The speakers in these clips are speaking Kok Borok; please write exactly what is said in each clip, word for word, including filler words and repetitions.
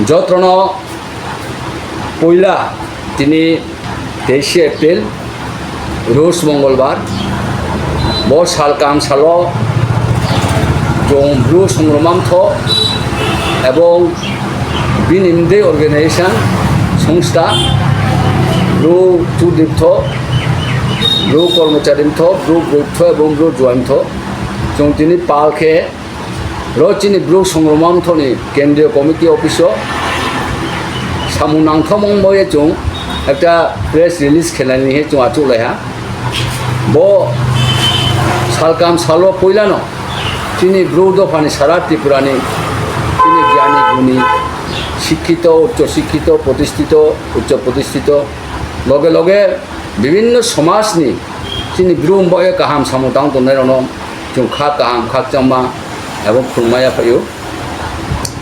Jotrono puila tini teishe April, Rus Mongolbar, bo sal kam salo chwng Bru Songromamtho ebong bini mde organization, songstha, Bru Chudiptho, Bru Kormocharimtho, Bru Grouptho ebong Bru Juaimtho, chwng tini pal khe ro chini Bru Songromamthoni Kendriya Committee Office o samung nangthokmung boye chwng ekta press release khenani he chwng achuk laiha. Bo salkam salo puilano chini Bru dophani sara Tripurani chini gyani guni, sikkito, uccho sikkito, protistito, uccho protistito, loge loge bibinno somajni chini Bru boye kaham samung tang tongnai rokno chwng kha kaham, khakchangma ebong khulumma yaphaio.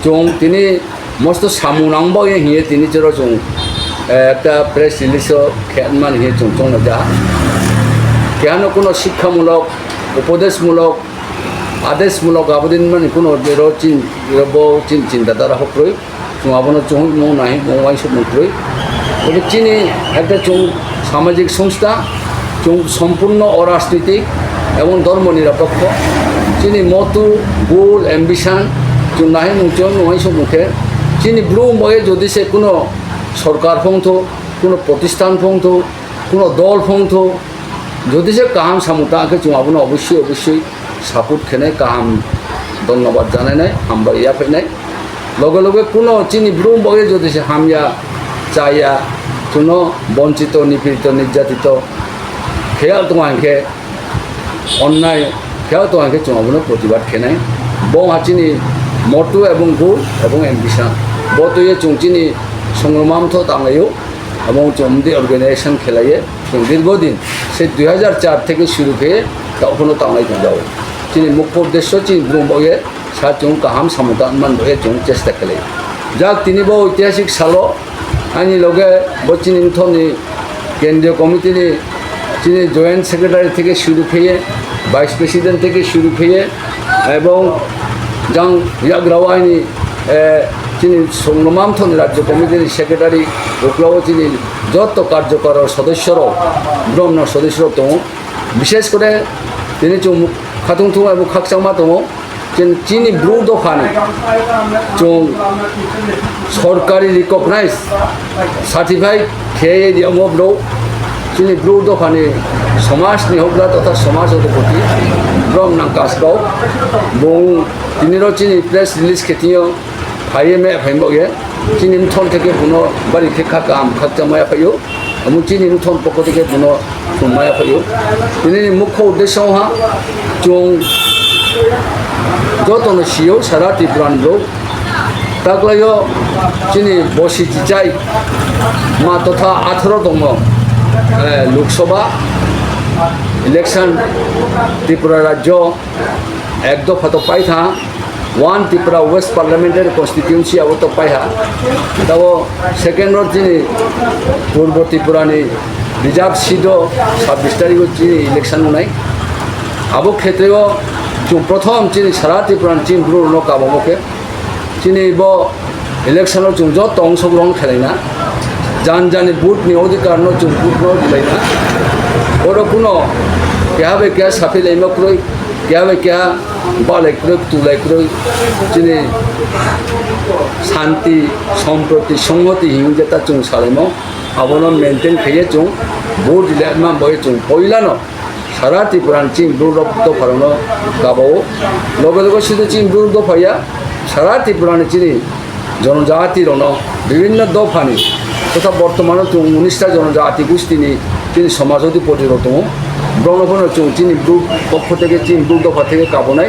Chwng tini mosto samung nang boye hiye tini chwro chwng, eh, ekta press release o khe mani hiye chwng chongnai ja. Kehano kuno sikhamulok, upodeshmulok, adeshmulok abodin mani kuno ro chin, ro bo chin chinta dara hokroi. Chwng abono chwng mung nahi mung waisuk mung kwrwi. Tei chini ekta chwng samajik songstha, chwng sompurno orajnitik ebong dhormo nirapokho. Chini motu, goal, ambition, chwng nahi mung chwng mung waisuk mung khe. Chini Bru boye jodi se kuno sorkar phongtho, kuno protisthan phongtho, kuno dol phongtho, jodi se kaham samung ta khe chwng abono obossoi obossoi support khenai, kaham dhonnobad janainai, hambai yaphainai. Loge loge kuno chini Bru boge jodi se hamya, chaya, kuno bonchito, nipirito, nirjatito kheyal tongo hinkhe, onnai kheyal tongo hinkhe chwng abono protibad khenai. Bo ha chini motu ebong goal ebong ambition. Bo twiwi chwng chini Songromamtho tanglaio. Abo chwng de organization khelaiye, chwng dirghodin se dui hajar char theke shuru khe tokhono tanglai tongjao. Chini mukho uddesho chini Bru boye sa chwng kaham samung tang man boye chwng chesta khelai. Jak tini bo oitihasik salo ani loge bo chini mthoni Kendriya Committee ni chini Joint Secretary theke shuru kheye, Vice President theke shuru kheye, ebong jang yagrao aini, eh, chini Songromamthoni Rajya Committee ni Secretary, uklao chini joto karjokar sodosyo rok, bromno sodosyo rok tongo. Bishesh kore tini chwng khatung thung abo khakchangma tongo. Chini, chini Bru dophani chwng sorkari recognize certified kheye di omo bro. Chini Bru dophani somajni hokla totha somaj odhipoti borok nang kasbao. Bo tini ro chini press release khe tiniyo phaiye me phaimbo ye. Chini mthon theke bono bari khe kha kaham khakchangma yaphaio. Omo chini mthon pokho theke bono khumma yaphaio. Tini ni mukho uddesho ha chwng jotono sio sara Tripura ni borok. Taklaio chini bosi chichai ma totha atharo tongmo, eh, Lok Sabha election Tripura rajyo ek dopha to paitha, One Tripura West Parliamentary Constituency abo to paiha. Tabo second o chini Purbo Tripura ni reserve seat o sabbish tarikh o chini election wngnai. Abo khetreo chwng prothom chini sara Tripura ni chini Bru rokno kabamo khe chini bo election o chwng joto ongsogrohon khelaina, jan jani vote ni odhikar no chwng vote no dilaina. Oro kuno keha bai keha saphi laima kwrwi, keha bai keha balai kwrwi, tulai kwrwi, chini shanti, somproti, songhoti himwi jeta chwng salaimo, abono maintain khaiye chwng vote dilaima bai chwng poilano sara Tripura ni chini Bru rok dopharokno kabao. Loge loge sido chini Bru dopha ya, sara Tripura ni chini jonojati rokno bibinno dophani totha bortomano chwng unis ta jonojati gustini chini somaj odhipoti rok tongo. Borokno phano chwng chini Bru pokho theke chini Bru dopha theke kabonai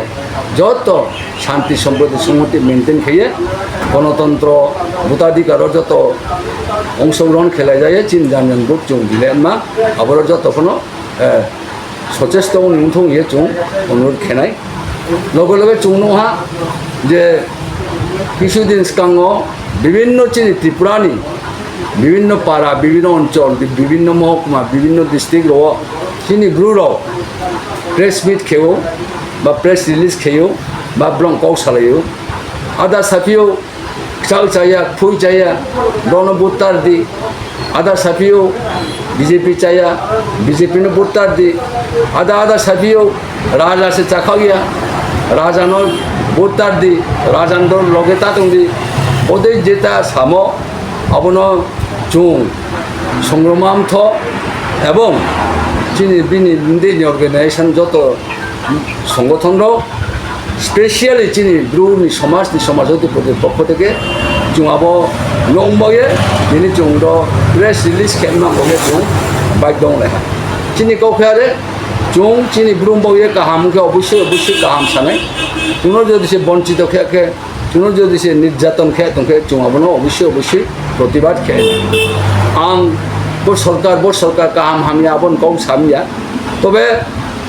joto shanti somproti songhoti maintain khaiye gonotantro bhotadhikaro joto ongsogrohon khelai jaiye chini jan jan vote chwng dilaima aborok joto phano eh, sochesto wngwi wngthung ye chwng onurod khenai. Loge loge chwng nukha je kisu din swkango bibinno chini Tripurani bibinno para, bibinno onchol, bibinno mohokuma, bibinno district rok chini Bru rok press meet kheo ba press release kheo ba borok kok salaio. Ada saphio Chal chaya, phui chaya, dono vote tar di. Ada sapio B J P chaya, B J P no vote tar di. Ada ada sapio raja se chakhauya, raja no vote tar di, raja no loge ta tong di. Bodei jeta samo abono chung songroma mtho ebong chini bini bini organization joto songothon rok, specially chini Bru ni somaj ni somaj joti pokho theke chung abo nong baye bini chung do press release khe ma baye chung bai dong le. Chini kok khe are chung chini Bru baye kaham khe obviously obviously kaham sanai. Kuno jodi se bonchito khe khe Chwngno jodi se nirjaton khe tongkhe, chwng abono obviously obviously protibad khe. Ang bo sorkar, bo sorkar kaham hamya, aboni kok samya. Tobe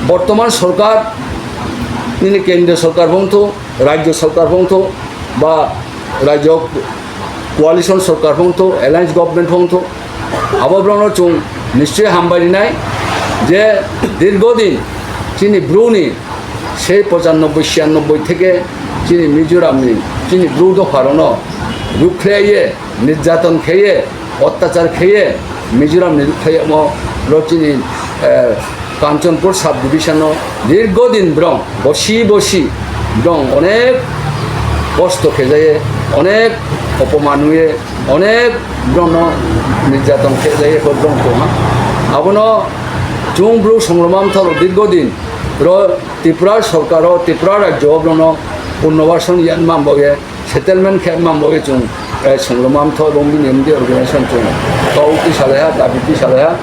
bortoman sorkar, nini kendriyo sorkar bongtho, rajyo sorkar bongtho, ba rajyo coalition sorkar bongtho, alliance government bongtho, abo borokno chwng nischoi hambai rinai je dirghodin chini Bruni sei pochanobboi, siyannobboi theke chini Mizoramni, chini Bru dopharokno rukhlaiye, nirjaton khaiye, ottachar khaiye, Mizoramni rukhlaiyamo ro chini, eh, Kanchanpur sub division-o dirghodin borok bosi bosi borok onek kosto khejaye, onek opoman huye, onek borokno nirjaton khejaye, borok tongma. Abono chwng Bru songroma mtharok dirghodin ro Tripura sorkar o, Tripura rajyo o borokno punnobason yan mambaye, settlement khe mambaye chwng, eh, songroma mtho ebong bini M D organization chwng kok twi salaiha, dabi twi salaiha.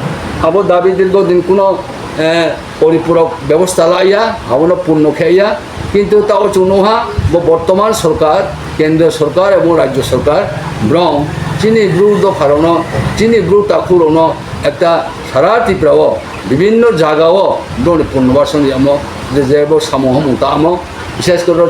Abo dabi dirghodin kuno, eh, poripurok bebosta laiya, abono punno khaiya. Kintu tao chwng nukha bo bortoman sorkar, kendriyo sorkar ebong rajyo sorkar borok chini Bru dopharokno, chini Bru takhurokno ekta sara Tripura o bibinno jaga o borokni punnobason yamo je jebo samung hamung tamo, bishes kore